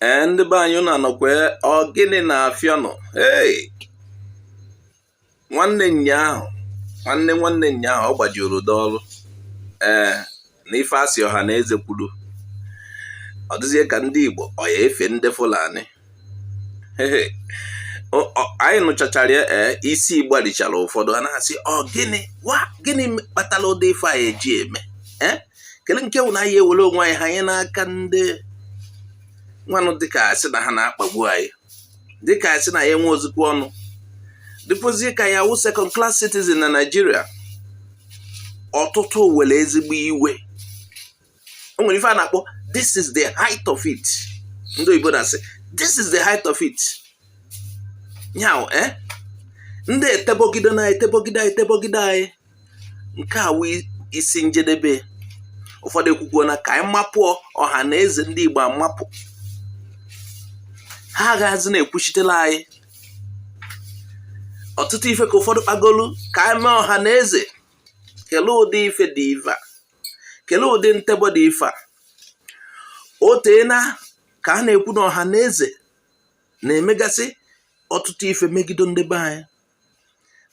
Ee, ndị be anyị, unu anọkwa? Ọ gịnị na-afịọnụ? Hey! Nwanne nyaahụ, nwanne nwanne nyaahụ, ọ gbajuru dọọlụ. Ee, na ife asị ọha na eze kwuru, ọ dịzie ka ndị Igbo ọ ya efe ndị Fulani. Anyị nụchachara ya. Ee, isi gbarichara ụfọdụ. A na-asị, ọ gịnị wa gịnị kpatara ụdị ife anyị eji eme? Ee, kedu nke wụ na anyị ewere onwe anyị hanye n'aka ndị nwanụ, dịka asị na ha na-akpagbu anyị, dịka asị na ya enwe ozikwa ọnụ, dịkwazie ka ya wụ second class citizen na Nigeria? Ọtụtụ were ezigbo iwe. O nwere ife a na-akpọ "This is the height of it." Ndị oyibo na-asị, "This is the height of it." Nyaw, eh, ndị etebogide na etebogide etebogide anyị, nke a wụ isi njedebe. Ụfọdụ ekwukwuo na ka anyị mapụọ ọha na eze ndị Igbo amapụ, ha agaghịzi na-ekwuchitela anyị ọtụtụ ife, ka ụfọdụ kpagolu ka anyị mee ọha na eze. Kelee ụdị ife dị ife a, kelee ụdị ntebọ dị ife a. O teena ka a na-ekwu na ọha na eze na-emegasị ọtụtụ ife megide ndị be anyị,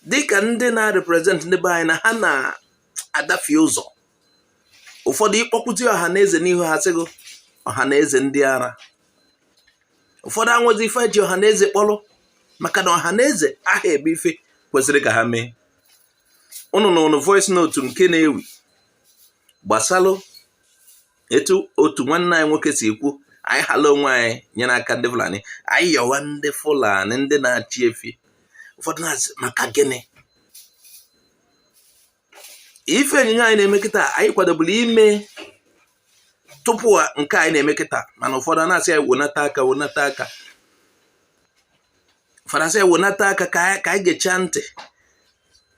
dịka ndị na-represent ndị be anyị na ha na-adafie ụzọ. Ụfọdụ ịkpọkwute ọha na eze n'ihu ha, sịgụ ọha na eze ndị ara. Ụfọdụ anwezi ife ji ọha na eze kpọrọ, maka na ọha na eze aha ebe ife kwesịrị ka ha mee. Unu na ụnụ voice note nke na-ewi gbasalụ etu otu nwanne anyị nwoke si ekwu anyị hala onwe anyị nye n'aka ndị Fulani, anyị yọwa ndị Fulani ndị na-achị efi. Ụfọdụ na-asị, maka gịnị? Ife onyonyo anyị na-eme kịta, anyị kwadoburu ime tupu nke anyị na-eme kịta, mana ụfọdụ a na-asị anyị wenata aka, wenata aka. Ụfọdụ asị anyị wenata aka ka anyị gechaa ntị,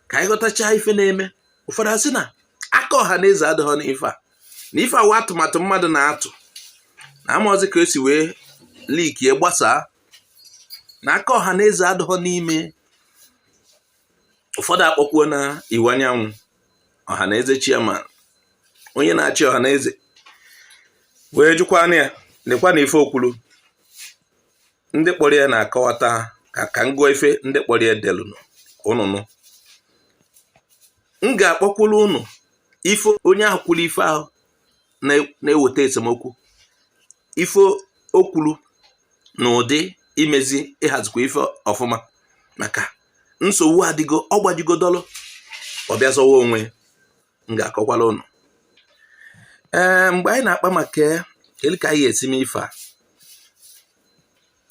ka anyị ghọtachaa ife na-eme. Ụfọdụ asị na aka ọha na eze adịghọ n'ife a, na ife awa atụmatụ mmadụ na-atụ na amaọzi ka o si wee likie gbasaa, na aka ọha na eze adịghọ n'ime. Ụfọdụ akpọkwuo na Iwu Anyanwụ, ọha na eze chairman, onye na-achị ọha na eze, wee jụkwana ya, lekwa na ife okwulu ndị kpọrọ ya na-akọwata. Ka m gụọ ife ndị kpọrọ ya delụnụ ka ụnụ nụ. M ga-akpọkwuru ụnụ ife onye ahụ kwuru, ife ahụ na-eweta esemokwu, ife o kwuru na ụdị imezi ịhazikwa ife ọfụma, maka nsogbu adịgo, ọ gbajigodolu, ọ bịa zọwa onwe. M ga-akọkwala ụnụ. Ee, mgbe anyị na-akpa maka kedu ka anyị ga-esi mee ife a,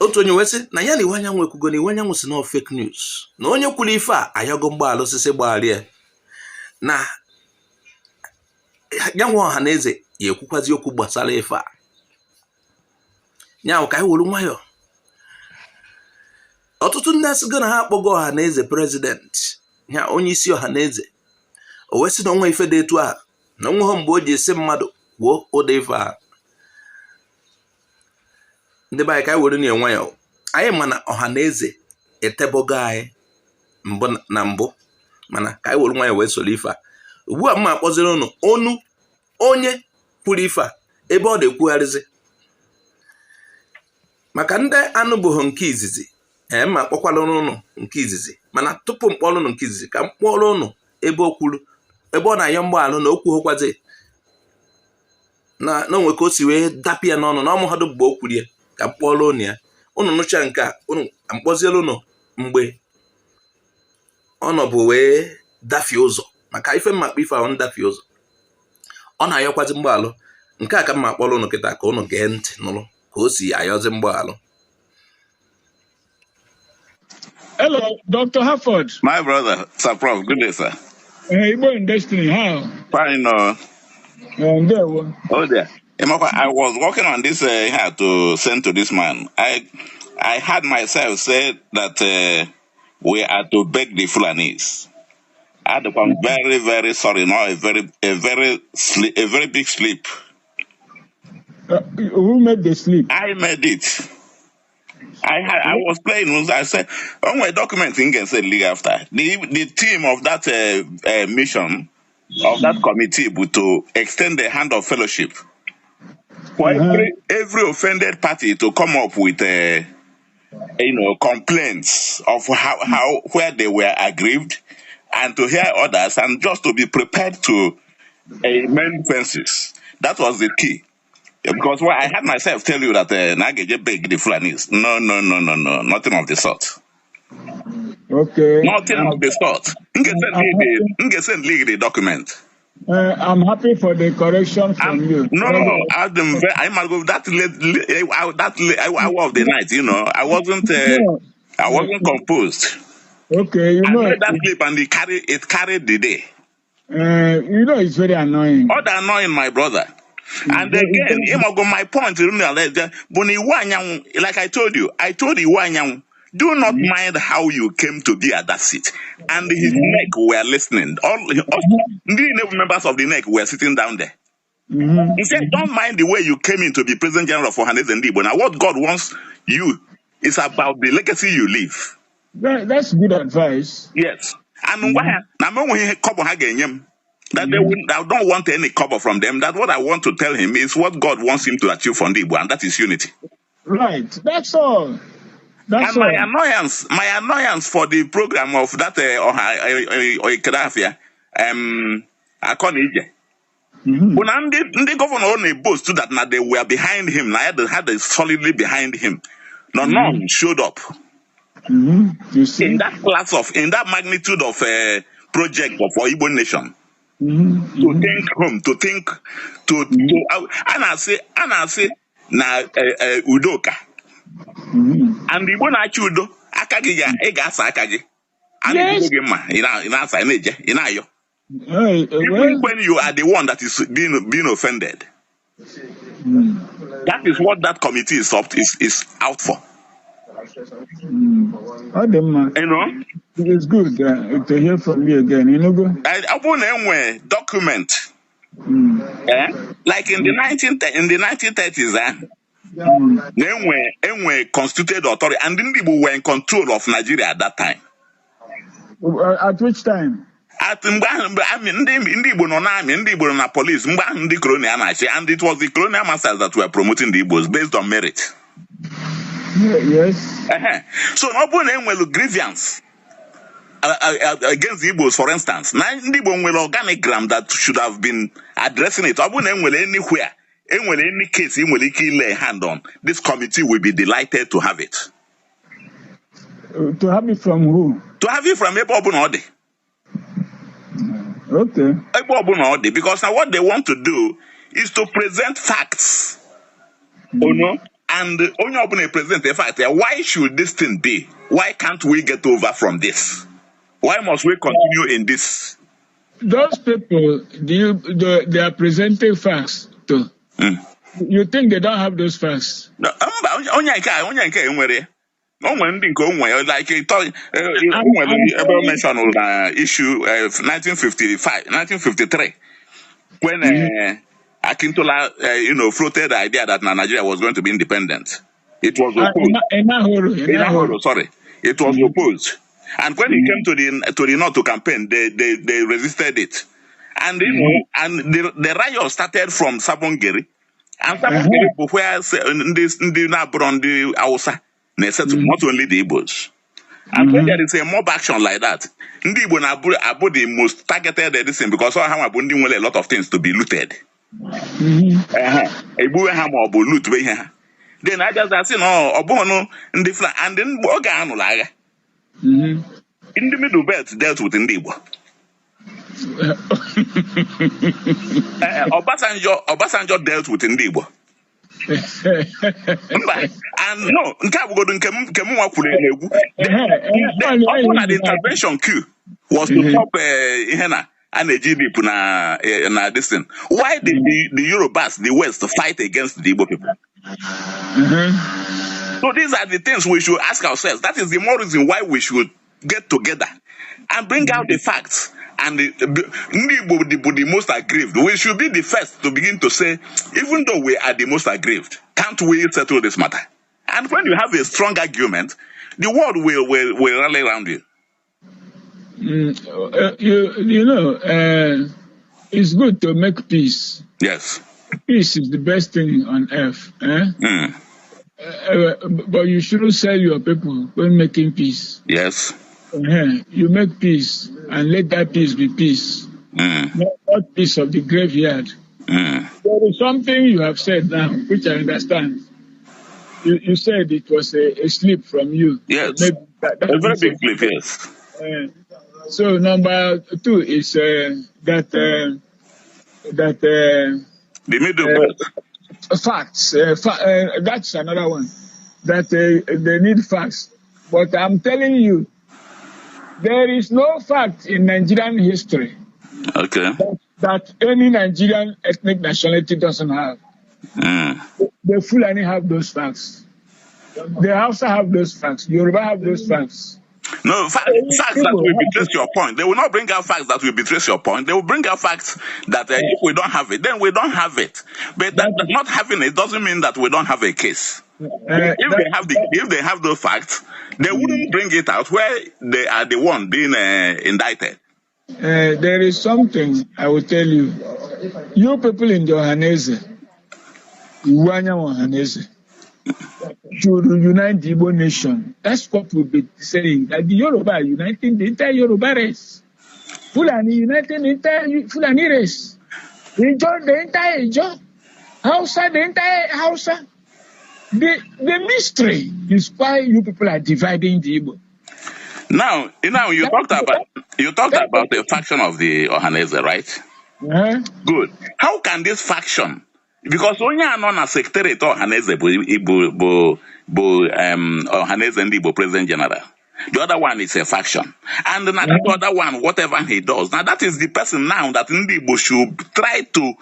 otu onye wee sị na ya na Iwu Anyanwụ ekwugo, na Iwu Anyanwụ si na fake news, na onye kwuru ife a ayọgo mgbaghara osisi gbagharịa, na ya nwa ọha na eze ya ekwukwazi okwu gbasara ife a. Nyaahụ, ka anyị were nwayọọ. Ọtụtụ ndị asịgo na ha akpọgo ọha na eze president ya, onye isi ọha na eze, o wee sị na onwe ife dị etu a, na onweghị mgbe o ji esi mmadụ kwuo ụdị ife a. Ndị be anyị, ka anyị were na nwayọọ. Anyị ma na ọha na eze etebogo anyị mbụ na mbụ, mana ka anyị were nwayọọ wee soro ife a. Ugbu a, mma akpọziri ụnụ onu onye kwuru ife a, ebe ọ na-ekwugharịzi, maka ndị anụbụghị nke izizi. Ee, mma akpọkwala ụnụ nke izizi, mana tupu m kpọrọ ụnụ nke izizi, ka m kpọrọ ụnụ ebe o kwuru, ebe ọ na-ayọ mgbaghalụ na okwu hụkwazi na onwe ka o si wee dapụ ya n'ọnụ na ọmụhadụ mgbe o kwuru ya. Ka m kpọrọ ụnụ ya, ụnụ nụcha nke a, ụnụ mkpọziere ụnụ mgbe ọ nọbụ wee dafie ụzọ, maka ife mma akpọ ife ahụ ndafie ụzọ, ọ na-ayọkwazi mgbaghalụ. Nke a ka mma akpọrọ ụnụ kịta, ka ụnụ gee ntị nụrụ ka o si ayọzi mgbaghalụ. Hello, Dr. Harford. My brother, Sir Prof, good day, sir. Igbo in Destiny, how? Fine, no. Ndewo. Oh, there. Emeka, I was working on this here to send to this man. I had myself said that we are to beg the Fulanis. I'm very, very sorry. Now, a very big slip. Who made the slip? I made it. I was playing. I said, on my document in can say league after the team of that mission of that committee would to extend the hand of fellowship. For every offended party to come up with complaints of how where they were aggrieved, and to hear others, and just to be prepared to mend fences. That was the key. Yeah, because well, I had myself tell you that na a ga-eje beg the Fulanis. No, no, no, no, no, nothing of the sort. Nothing of the sort. I'm happy, M ga-esend the document. I'm happy for the correction from you. No, I'm very, I'm go that late, that late hour of the night. I wasn't, No, I wasn't composed. okay, you I know, made that clip and it carried the day. You know, it's very annoying. Other annoying my brother. It's And very, it's again, very, Imogo, my point, but like I told you, I told Iwuanyanwu, do not mind how you came to be at that seat. And his NEC were listening. All the members of the NEC were sitting down there. He said, don't mind the way you came in to be President General for Ohanaeze Ndigbo. Now, what God wants you is about the legacy you leave. That's good advice. Yes. And ngwa ha, na m enweghị ihe kọbọ ha ga-enye m. That they will, I don't want any cover from them. That what I want to tell him is what God wants him to achieve from the Igbo, and that is unity. Right. That's all. That's And my all. annoyance, my annoyance for the program of that Oikedafia, Akonije. Bụ na ndị governor ọ na-eboast that na they were behind him, na had it solidly behind him. No, none showed up. You In see? that class of, in that magnitude of project for Igbo nation. To think home, to think, to a na-asị na udo ka and Igbo na-achị udo aka gị ga ị ga-asa aka gị a na-ebugo Yes. gị mma ị na-asa ị na-eje ị na-ayọ even Well, when you are the one that is being offended. That is what that committee is out for. Ọ dị mma. you know It's good to hear from you again. You know, go. Ọ bụrụ na enwee document eh? Like in the 1930s, eh? Na enwe constituted authority and ndị Igbo were in control of Nigeria at that time. At which time? At mgbe ahụ mgbe amị ndị Igbo nọ n'amị, ndị Igbo nọ na police mgbe ahụ ndị colonial na-achị, and it was the colonial masters that were promoting the Igbos based on merit. Yeah, yes. Ehe. So na ọ bụrụ na enwelu grievance against the Igbos, for instance, na ndị Igbo nwere organigram that should have been addressing it. Ọ bụrụ na enwere anywhere enwere any case ị nwere ike lay hand on, this committee will be delighted to have it. To have it from who? To have it from ebe ọbụla ọ dị. Okay. Ebe ọbụla ọ dị, because now what they want to do is to present facts. Oh no. And onye ọbụla present a fact, why should this thing be? Why can't we get over from this? Why must we continue in this? Those people, they are presenting facts to. You think they don't have those facts? No, mba, onye nke a enwere ya. O nwere ndị nke o nwere like o I'm, nwere I'm ebe o telling mention na issue 1955, 1953, when Akintola floated the idea that Nigeria was going to be independent. It was opposed. Enahoro, Enahoro. Enahoro, sorry. It was opposed. And when he came to the north to campaign, they resisted it. And you know, and the riot started from Sabon Gari. And Sabon Gari bụ where ndị na-abụrọ ndị Hausa na-esettle, not only the Igbos. And when there is a mob action like that, ndị Igbo na-abụ abụ the most targeted this thing, because all ha nwa bụ ndị nwere a lot of things to be looted. Ehe. Egbuwe ha ma ọ bụ loot ihe ha. Then abịaza sị na ọ bụghị ndị Fulani and mgbe oge a nụrụ agha, ndị Middle Belt dealt with ndị Igbo. Obasanjo dealt with ndị Igbo. Mba, and no, nke a bụgodu nke m nwa kwuru na-egwu. Ọ bụrụ na the intervention queue was to stop ihe na a na-eji dip na this thing. Why did the Yorubas, the West, fight against the Igbo people? So these are the things we should ask ourselves. That is the more reason why we should get together and bring out the facts. And ndị Igbo bụ the most aggrieved. We should be the first to begin to say, even though we are the most aggrieved, can't we settle this matter? And when you have a strong argument, the world will rally around you. You know, it's good to make peace. Yes. Peace is the best thing on earth. Eh? But you shouldn't sell your people when making peace. You make peace and let that peace be peace, not peace of the graveyard. There is something you have said now, which I understand. You said it was a slip from you. Yes. Maybe that A very is big slip, yes. So number two is that The middle belt. facts. That's another one. That they need facts. But I'm telling you, there is no fact in Nigerian history that any Nigerian ethnic nationality doesn't have. The Fulani have those facts. The Hausa have those facts. Yoruba have those facts. No, facts that Igbo will have betray your point. They will not bring out facts that will betray your point. They will bring out facts that if we don't have it, then we don't have it. But that that not having it doesn't mean that we don't have a case. If that, they have the that if they have those facts, they wouldn't bring it out where they are the one being indicted. There is something I will tell you. You people in the Ohanaeze, Iwuanyanwu Ohanaeze, should unite the Igbo nation. That's what we'll be saying. That the Yoruba are uniting the entire Yoruba race. Fulani uniting the entire Fulani race. Ijaw, the entire Ijaw. Hausa, the entire Hausa. The mystery is why you people are dividing the Igbo. Now you That, talked that, about you talked that, about the faction of the Ohanaeze, right? Good. How can this faction? Because onye anọ na secretariat Ohanaeze bụ Ohanaeze Ndị Igbo President General. The other one is a faction. And now that other one, whatever he does, now that is the person now that Ndị Igbo should try to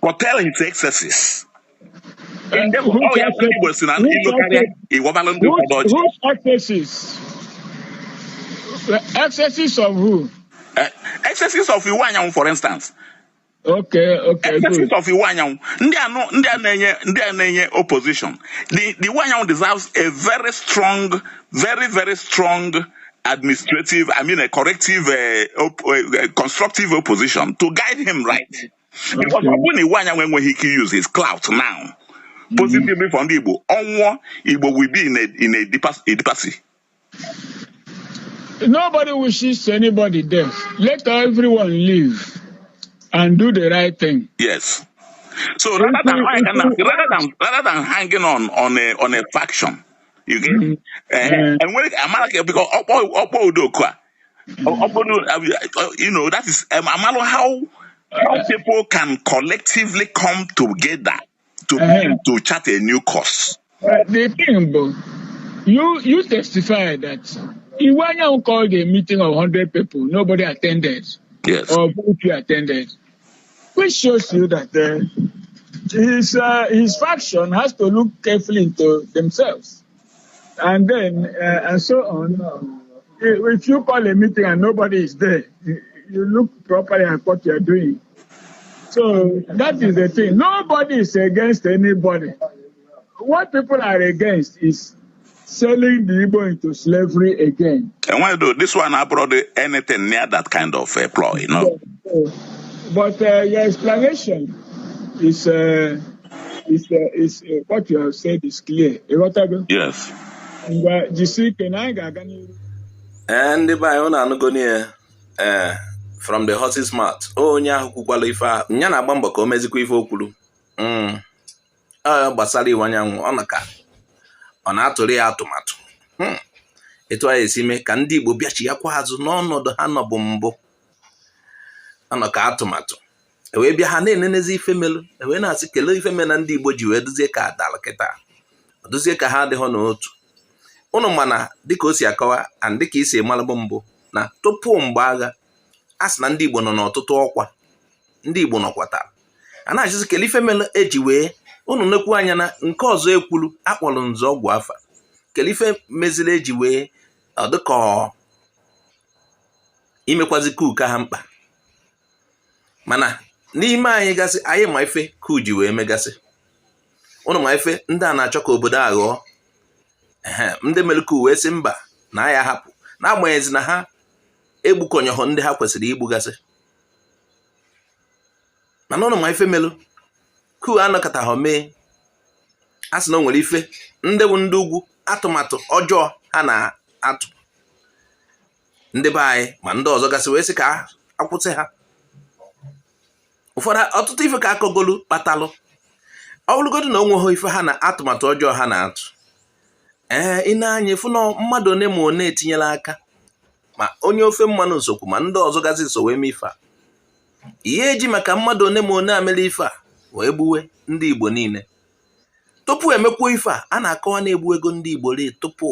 curtail his excesses. Which Oh, yeah, Ndị excesses? Igbo si na Which ilu karịa excesses? ịwọbalụ ndị ụfọdụ ọjị. Whose excesses? Excesses of who? Excesses of Iwuanyanwu, for instance. Okay, Excesses good. of Iwuanyanwu. Ndị anụ ndị a na-enye opposition. The Iwuanyanwu deserves a very strong, very very strong administrative, I mean a corrective, constructive opposition to guide him right. Because ọ bụrụ na Iwuanyanwu enweghị ike use his clout now, positively for ndị Igbo, ọnwụọ Igbo will be in a deeper sea. Nobody wishes anybody death. Let everyone live and do the right thing. Yes. So If rather than you, if you rather than hanging on a faction, you get and when Amala, because Okpo Udoka, Okpo, that is Amalo, how people can collectively come together to begin to chart a new course. The thing, bro, you testify that Iwuanyanwu called a meeting of 100 people, nobody attended, or very few attended, which shows you that his faction has to look carefully into themselves, and then and so on. If you call a meeting and nobody is there, you look properly at what you are doing. So that is the thing. Nobody is against anybody. What people are against is selling the Igbo into slavery again. And when do this one abroad anything near that kind of ploy? But your explanation is what you have said is clear. Ịghọtago? Yes. Ngwa, jisie ike na anyị ga-aga n'iru. Ee, ndị be anyị, ụnụ anụgoni ya, ee, from the horse's mouth. Onye ahụ kwukwala ife ahụ ya na-agba mbọ ka o mezikwa ife o kwuru. Ọ gbasara Iwuanyanwu, ọ nọ ka ọ na-atụrụ ya atụmatụ etu a esi mee ka ndị Igbo bịachighakwa azụ n'ọnọdụ ha nọbụ mbụ. Ọ nọ ka atụmatụ ewee bịa, ha na-enenezi ife melu, ewee na-asị kelee ife mere na ndị Igbo ji wee duzie ka adala kịta, duzie ka ha adịghị n'otu. Ụnụ mana dịka o si akọwa and dịka isi malụbụ mbụ na tupu mgbe agha, a sị na ndị Igbo nọ n'ọtụtụ ọkwa, ndị Igbo nọkwatara a na-achịzi kelee ife mere eji wee ụnụ nekwu anya na nke ọzọ ekwulu akpọrọ nzọ ọgwụ afa, kelee ife meziri eji wee ọ dịka imekwazi kuka ha mkpa. Mana n'ime anyị gasị, anyị ma ife ku ji wee megasị. Ụnụ ma ife ndị a na-achọ ka obodo a ghọọ. Ehe, ndị mere ku wee sị mba na ya hapụ, n'agbanyeghị na ha egbukọnyehụ ndị ha kwesịrị igbugasị. Mana ụnụ ma ife melụ. Coup anọkọtaghị mee. A sị na o nwere ife ndị bụ ndị ugwu, atụmatụ ọjọọ ha na-atụ ndị be anyị ma ndị ọzọ gasị, wee sị ka akwụsị ha. Ụfọdụ ọtụtụ ife ka akọgolu kpatalụ. Ọ bụrụgodu na o nweghị ife ha na atụmatụ ọjọọ ha na-atụ, ee, ị na-anya ịfụ na mmadụ one ma one etinyela aka, ma onye ofe mmanụ nsogbu, ma ndị ọzọ gasị so wee mee ife a. Ihe eji maka mmadụ one ma one amere ife a wee gbuwe ndị Igbo niile. Tupu emekwuo ife a, a na-akọwa na-egbu ego ndị Igbo rii tupu,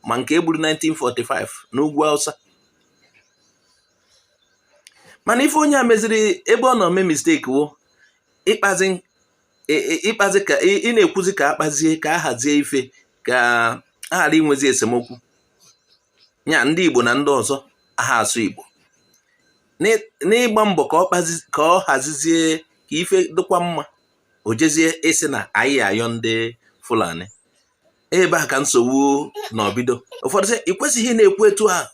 ma nke egburu 1945 n'ugwu Hausa. Mana ife onye a meziri ebe ọ nọ mee mistake wo ịkpazi ka ị na-ekwuzi ka akpazie, ka a hazie ife, ka a ghara inwezi esemokwu nya ndị Igbo na ndị ọzọ aha asụ Igbo. N'ịgba mbọ ka ọ kpazi, ka ọ hazizie, ka ife dịkwa mma, o jezie ịsị na anyị ayọ ndị Fulani. Ebe a ka nsogbu na ọbido. Ụfọdụ sị ị kwesịghị na-ekwu etu ahụ.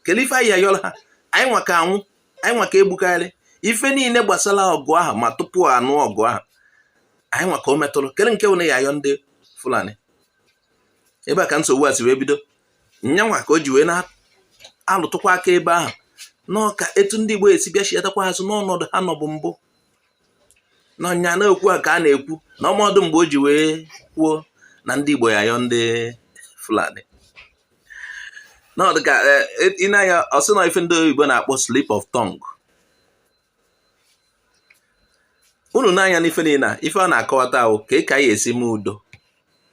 Kedu ife anyị ayọrọ ha? Anyị nwa ka anwụ, anyị nwa ka egbukarị. Ife niile gbasara ọgụ ahụ, ma tupu anụ ọgụ ahụ, anyị nwa ka o metụrụ. Kedu nke bụ na ya ayọ ndị Fulani? Ebe a ka nsogbu a si wee bido. Nyanwa ka o ji wee na-alụtụkwa aka ebe ahụ n'ọka etu ndị Igbo esi bịa chiatakwa azụ n'ọnọdụ ha nọbụ mbụ. N'ọnya na-ekwu a ka a na-ekwu na ọmọdụ mgbe o ji wee kwuo na ndị Igbo ya ayọ ndị Fulani n'ọdụ ka ị na-anya ọsị na ife ndị oyibo na-akpọ slip of tongue. Unu n'anya n'ife niile a, ife a na-akọwata ahụ ka anyị esi mee udo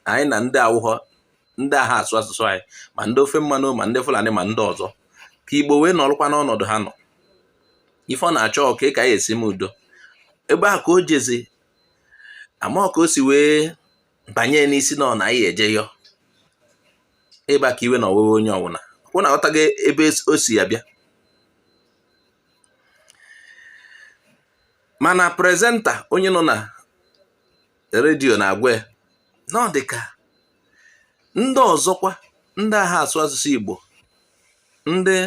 anyị na ndị awụghọ ndị agha asụ asụsụ anyị, ma ndị ofe mmanụ, ma ndị Fulani, ma ndị ọzọ, ka Igbo wee nọrọkwa n'ọnọdụ ha nọ. Ife ọ na-achọ ka anyị esi mee udo. Ebe ahụ ka o jezi ama ka o si wee banye n'isi nọ na anyị eje yọọ. Ebe a ka iwe na ọwewe onye ọbụla kwụ na aghọtaghị ebe o si ya bịa. Mana presenter, onye nọ na redio, na-agwa ya na ọ dị ka ndị ọzọkwa, ndị agha asụ asụsụ Igbo, ndị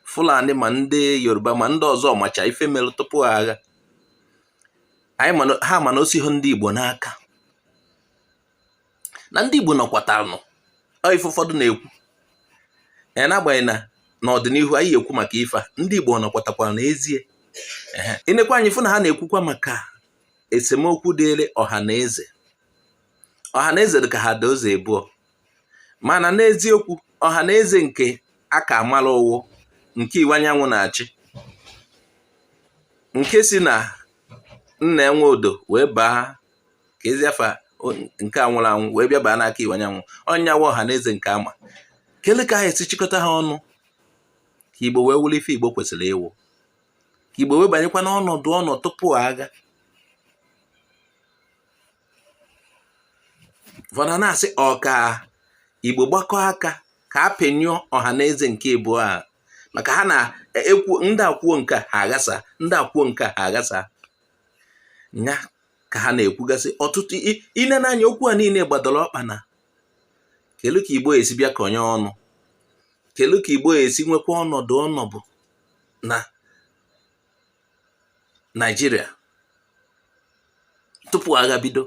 Fulani, ma ndị Yoruba, ma ndị ọzọ macha ife mere tupu agha anyị ha, mana o sighi ndị Igbo n'aka na ndị Igbo nọkwatanụ. Ọ ife ụfọdụ na-ekwu ya, n'agbanyeghị na n'ọdịnihu anyị ekwu maka ife a, ndị Igbo nọkwatakwara n'ezie. Ịnekwa anyị fụ na ha na-ekwukwa maka esemokwu dịrị ọha na eze. Ọha na eze dị ka ha dị ụzọ abụọ, mana n'eziokwu, ọha na eze nke aka amara ụwụ nke Iwuanyanwụ na-achị, nke si na nna enwe odo wee baa ka ezi afa nke a nwụrụ anwụ wee bịa baa n'aka Iwuanyanwụ, ọnyawa ọha na eze nke ama kele ka anyị esi chịkọta ha ọnụ ka Igbo wee wụrụ ife Igbo kwesịrị ịwụ, ka Igbo wee banyekwa n'ọnọdụ ọnọ tupu agha. Ụfọdụ na-asị ọ ka Igbo gbakọ aka ka a penyụọ ọha na eze nke ịbụọ a, maka ha na-ekwu ndị akwuo nke ha aghasa, ndị akwuo nke ha aghasa nya ka ha na-ekwugasị ọtụtụ. Ine n'anya, okwu a niile gbadoro ọkpa na kelu ka Igbo esi bịa konye ọnụ, kelu ka Igbo esi nwekwa ọnọdụ ọnọbụ na Naịjirịa tupu agha bido.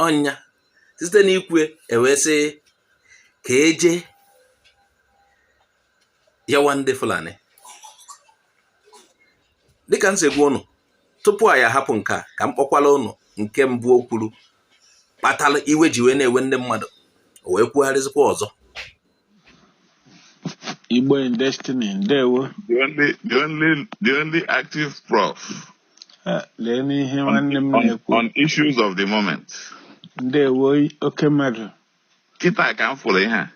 Ọnya site n'ikwe ewee sị ka eje yawa ndị Fulani. Dịka m si gwa ụnụ tupu anyị ahapụ nke a, ka m kpọkwala ụnụ nke mbụ o kwuru kpatara iwe ji wee na-ewe ndị mmadụ, o wee kwugharịzikwa ọzọ. Igbo in Destiny, ndewo. The only active prof Lee n'ihe nwanne m na-ekwu on issues of the moment. Ndewo, oke mmadụ. Kịta ka m fụrụ ihe a.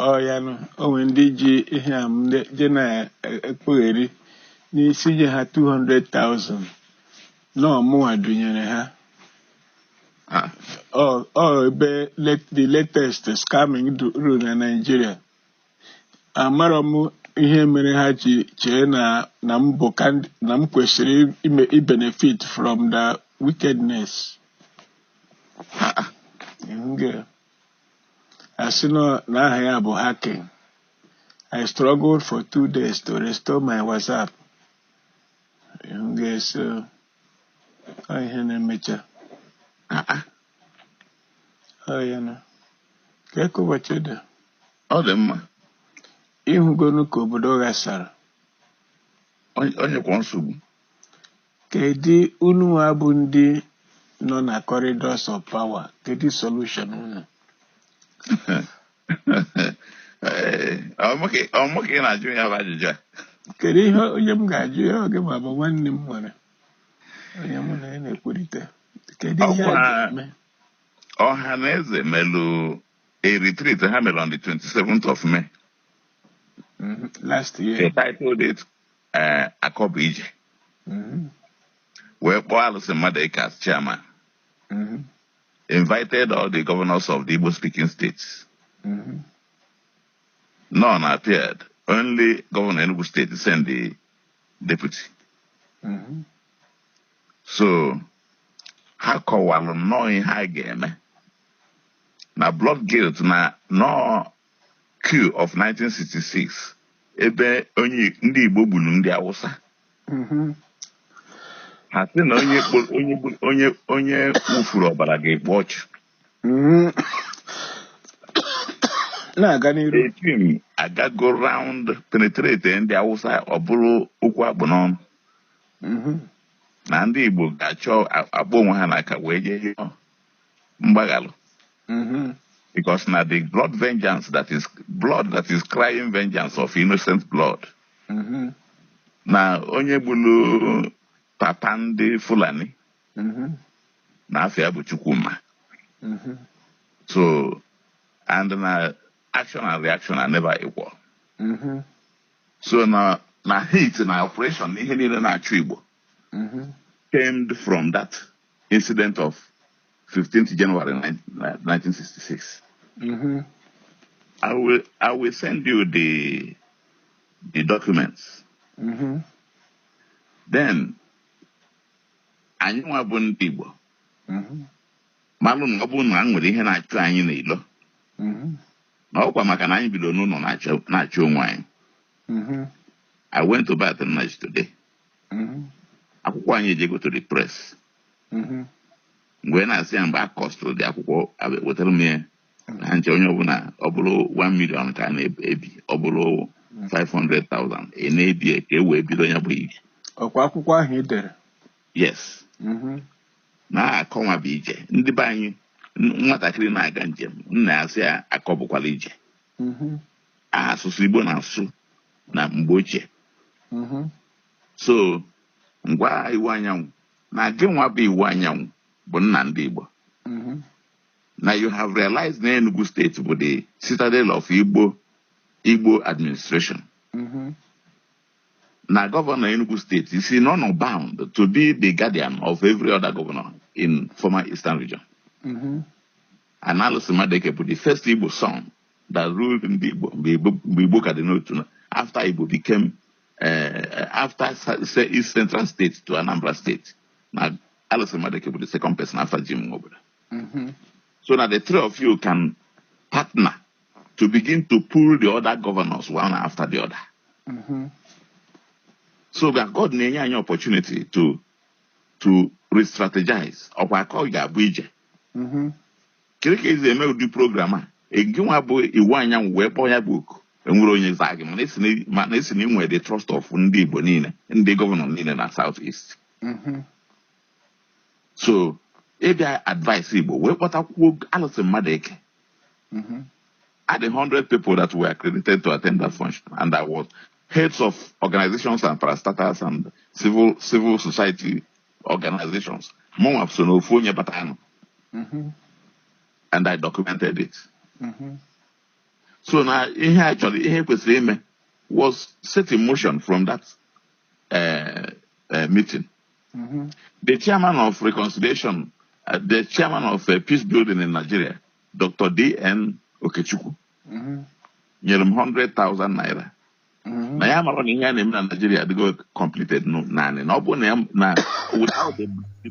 Ọ ya nụ, o nwere ndị ji ihe a m je na-ekpugheri n'isi nye ha 200,000 nọọ mụnwa dunyere ha. Ọ ebe the latest scamming ruru na Nigeria. Amarọ m ihe mere ha ji chee na m bụ na m kwesịrị ime benefit from the wickedness. Nge asị na aha ya bụ hacking. I struggled for 2 days to restore my WhatsApp. Nge so Ọ ihe na-emecha. Ah, ah. Ọ ya na. Ka ka ụbọchị dị. Ọ dị mma. Ịhụgonu ka obodo ghasara. Onye kwa nsogbu. Kedu unu nwa bụ ndị nọ na corridors of power? Kedu solution unu? Ee, ọ mụ ka ị na-ajụ ya bụ ajụjụ a? Kedu ihe onye m ga-ajụ ya oge ma bụ nwanne m nwere onye mụ na ya na-ekwurịta? Kedu ihe a Ọkwa ga-eme? Ọha na eze melụ a retreat ha mere on the 27th of May. Last They year. titled it Akọbụ Ije. Wee kpọọ Alụsị Mmadụ as chairman. Invited all the governors of the Igbo speaking states. None appeared. Only Governor Enugu State sent the deputy. So ha kọwalụ nnọọ ihe a ga-eme na blood guilt na nnọọ coup of 1966 ebe onye ndị Igbo gburu ndị Awụsa. Ha sị na onye onye wụfuru ọbara ga-ekpu ọchụ. Na-aga n'iru. A team agago round penetrate ndị Awụsa, ọ bụrụ okwu akpụ n'ọnụ na ndị Igbo ga-achọ akpọ onwe ha n'aka wee jee yọọ mgbaghalụ because na the blood vengeance, that is blood that is crying vengeance of innocent blood, na onye gburu papa ndị Fulani na afọ bụ Chukwuma. So and na action and reaction are never equal. So na hate na operation na ihe niile na-achụ Igbo came from that incident of 15th January 1966. I will send you the documents. Then anyị nwa bụ ndị Igbo malụ na ọ bụrụ na nwere ihe na-achụ anyị n'ilo na ọkwa maka na anyị bido n'ụlọ na-achụ onwe anyị. I went to Baton Rouge today. Akwụkwọ anyị ejego to the press. Mgbe na-asị ya mgbe a kọstụrụ dị akwụkwọ, wetara m ya na nche onye ọbụla, ọ bụrụ 1 million ka a na-ebi, ọ bụrụ 500,000 ị na-ebi ka e wee bido ya bụ ije. Ọkwa akwụkwọ ahụ ị dere? Yes. Na-akọnwa bụ ije ndị be anyị, nwatakịrị na-aga njem, nna ya sị ya akọbụkwala ije. Asụsụ Igbo na-asụ na mgbe ochie. So ngwa, Iwuanyanwu na gị nwa bụ Iwuanyanwu bụ nna ndị Igbo na you have realized na Enugu State bụ the citadel of Igbo administration, na governor Enugu State is in honor bound to be the guardian of every other governor in former Eastern Region. And Allison Madueke bụ the first Igbo son that ruled ndị Igbo mgbe Igbo ka dị n'otu after Igbo became after East Central State to Anambra State. Na Allison Madueke bụ the second person after Jim Nwobodo. So that the three of you can partner to begin to pull the other governors one after the other. So that God na-enye anyị opportunity to re-strategize. Ọkwa aka ọ ga-abụ ije. Kedu ka esi eme ụdị program a? Gị nwa bụ Iwuanyanwu wee kpọọ ya bụ oku. Enwere onye zaa gị, mana esi na ị nwere the trust of ndị Igbo niile, ndị governor niile na South East. So ịbịa advice Igbo wee kpọtakwuo Allison Madueke. Had 100 people that were accredited to attend that function, and that was heads of organizations and parastatals and civil society organizations. Mụnwa so n'ofu onye batanụ, and I documented it. So na ihe a chọrọ, ihe kwesịrị ime was set in motion from that meeting. The chairman of reconciliation, the chairman of peace building in Nigeria, Dr. D.N. Okechukwu, nyere m 100,000 naira. Na ya mara na ihe a na-eme na Nigeria adịgo completed naanị na ọ bụrụ na ya na without the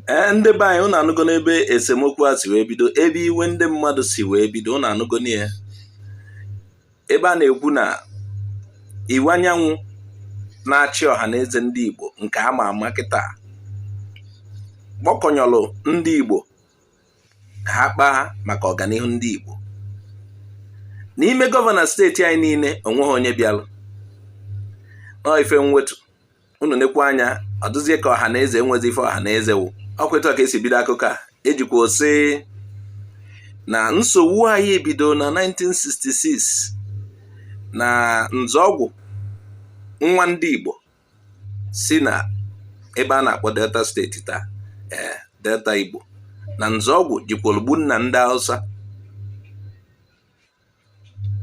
Ee, ndị be anyị, unu anụgo n'ebe esemokwu a si wee bido, ebe iwe ndị mmadụ si wee bido. Unu anụgo ya ebe a na-ekwu na Iwuanyanwu na-achị ọha na eze ndị Igbo nke ama ama kịta. Kpọkọnyọlụ ndị Igbo ka ha kpaa maka ọganihu ndị Igbo n'ime governor steeti anyị niile. Onweghị onye bịalụ nọọ ife mwetu. Unu nekwa anya, ọ dụzie ka ọha na eze enwezi ife ọha na eze wụ. Ọkwa etu a ka esi bido akụkọ a. Ejikwa ose na nsogbu anyị bido na 1966 na nzọọgwụ nwa ndị Igbo si na ebe a na-akpọ Delta Steeti taa, ee, Delta Igbo, na nzọọgwụ jikwara gbu nna ndị Hausa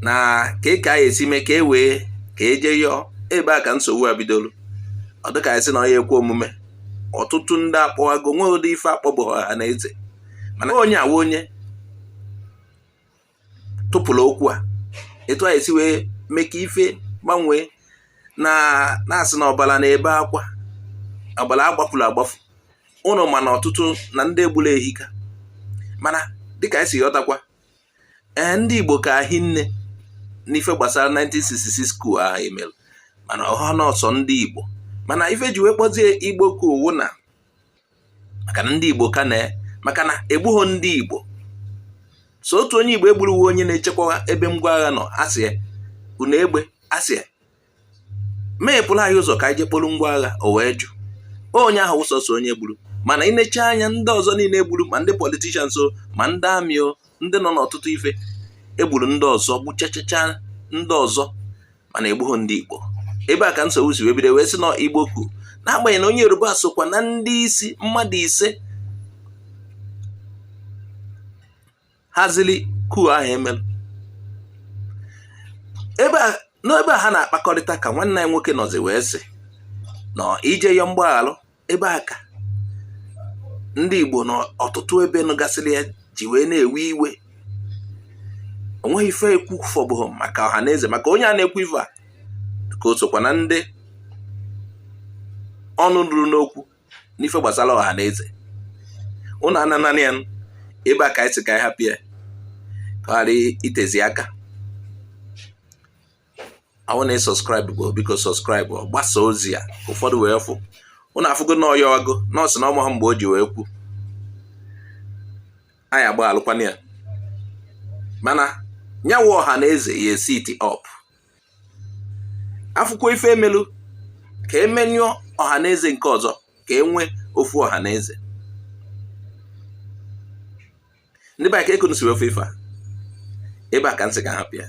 na ka a esi mee ka e wee ka eje yọọ. Ebe a ka nsogbu a bidoro. Ọ dịka anyị sị na ọ ya ekwe omume. Ọtụtụ ndị akpọwago nwee ụdị ife akpọbụ ọha na eze, mana onye awa onye tụpụrụ okwu a, etu a esi wee mee ka ife gbanwee na na-asị na ọbara na-ebe akwa, ọbara agbafuru agbafu. Ụnụ mana ọtụtụ na ndị egburu ehika, mana dịka anyị si ghọtakwa, ee, ndị Igbo ka ahi nne n'ife gbasara 1966 coup ahụ emere, mana ọha nọọsọ ndị Igbo. Mana ife ji wee kpọzie Igbo coup wụ na maka na ndị Igbo ka na maka na egbugho ndị Igbo. So otu onye Igbo egburuwo onye na-echekwa ebe ngwa agha nọ, asị unu egbe, asị meghepụrụ anyị ụzọ ka anyị jee kporo ngwa agha, o wee jụ. Onye ahụ sọsọ onye gburu, mana inecha anya, ndị ọzọ niile egburu, ma ndị politicians o, ma ndị army o, ndị nọ n'ọtụtụ ife egburu, ndị ọzọ gbuchachacha ndị ọzọ, mana egbugho ndị Igbo. Ebe a ka nsogbu si wee bido, wee sị na Igbo coup, n'agbanyeghị na onye Yoruba sokwa na ndị isi mmadụ 5 hazili coup ahụ emelụ. Ebe a n'ebe a ha na-akpakọrịta ka nwanne anyị nwoke nọzi wee sị na ije yọọ mgbaghalụ. Ebe a ka ndị Igbo na ọtụtụ ebe nụgasịrị ya ji wee na-ewe iwe. Onweghị ife ekwu fọbụghị maka ọha na eze, maka onye a na-ekwu ife a ka o sokwa na ndị ọnụ ruru n'okwu n'ife gbasara ọha na eze. Ụnụ ananana ya. Ebe a ka anyị si ka anyị hapụ ya ka ọ ghara itezi aka. Awụ na subscribe bụ, biko subscribe, gbasa ozi a ka ụfọdụ wee fụ. Ụnụ afụgo na ọyọwago nọọsụ na ọmụha mgbe o ji wee kwu anyị agba alụkwana ya, mana nyawa ọha na eze ya esi it up afụkwa ife emelu ka emenyụọ ọha na eze nke ọzọ, ka e nwee ofu ọha na eze. Ndị be anyị, ka ekunu si wee fụ ife a. Ebe a ka nsị ka hapụ ya.